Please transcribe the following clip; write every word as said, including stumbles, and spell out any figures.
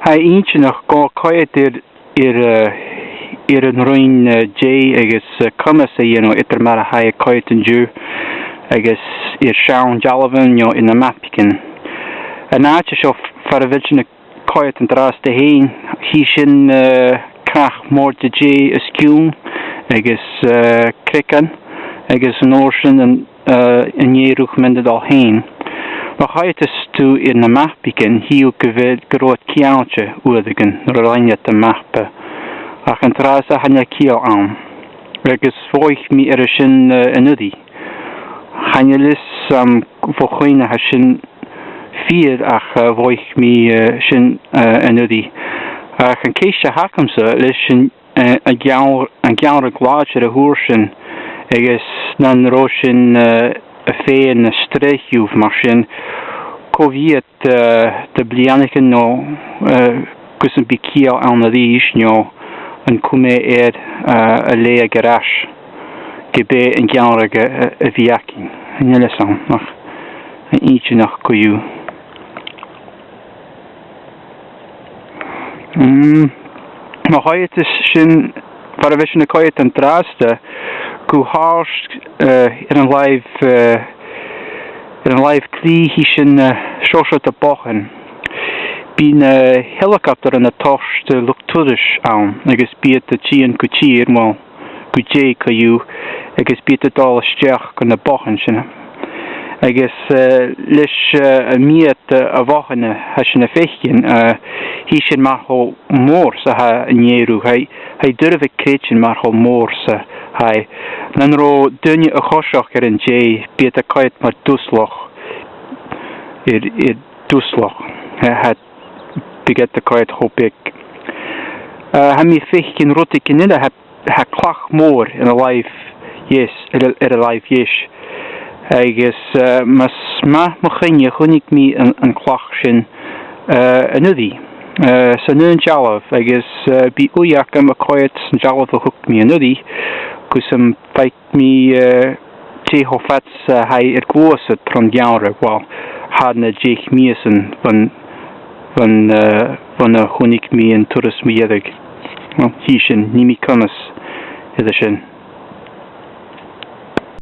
Tha e inntinneach gu bheil coimhead air, air, eh, air an roinn, eh, deighe agus, eh, coimeas a dhèanamh eadar mar a tha e a' coimhead an-diugh agus air seann dealbhan no air na mapaichean. An àite seo far a bheil sinn a' coimhead an-dràsta fhèin, chì sinn, eh, cnap mòr de dhèidh is giùn agus, eh, creagan agus an uair sin an, eh, an èadhar mun a' dol fhèin. Ma choimheadas tu air na mapaichean, chì thu gu bheil, gun robh iad ceangailte uaireigin nuair a rinn iad am mapa. Ach an-dràsta chan eil ciall ann. Agus mhothaich mi air sin, eh, an-uiridh. Chan eil fhios agam bho chuimhne a tha sin fìor ach, eh, mhothaich mi, eh, sin, eh, an-uiridh. Ach an ceist a th' agamsa leis an, eh, an geann-, an geamhradh làidir a fhuair sinn agus nan robh sinn, eh, a' faighinn na sreath dhiubh mar sin, cò mheud, eh, de bhliadhnaichean no, eh, gus am bi ciall ann a-rithist no an cumaidh e air, eh, a leaghadh air ais ge b' e an geamhradh a, a, a bhith againn. Chan eil fhios agam, ach inntinneach co-dhiù. Mm, ma choimheadas sinn, far a bheil sinn a' coimhead an-dràsta, gu h-àrd, eh, air an làimh, eh, air an làimh chlì chì sinn, eh, seòrsa de bhothan. Bidh na helicopteran a' toirt, eh, luchd-turais ann, agus bidh iad a' tighinn gu tìr, well, gu deigh co-dhiù, agus bidh iad a' dol a-steach gu na bothan sin. Agus, eh, leis, eh, am meud, eh, a bhothan a tha sinn a' faicinn, eh, chì sinn mar cho mòr 's a tha an èadhar. Tha, tha e doirbh a chreidsinn mar cho mòr 's a tha e. Nan robh daoine a' coiseachd air an deigh, bidh iad a' coimhead mar duslach, air, air duslach. Tha, tha, bidh iad a' coimhead cho beag. Eh, tha mi a' faicinn rudeigin eile, tha tha clach mòr air an làimh dheas, air, air an làimh dheas. Agus, eh, mas math mo chuimhne, chunnaic mi an, an clach sin, eh, an-uiridh, eh, san aon dealbh, agus, eh, bidh ùidh agam a' coimhead san dealbh a thug mi an-uiridh, gus am faic mi, eh, dè cho fad 's a tha e air gluasad tron gheamhradh, well, thar na deich mìosan bhon, bhon, eh, bhon a chunnaic mi an turas mu dheireadh. Well, chì sinn, nì mi coimeas air sin.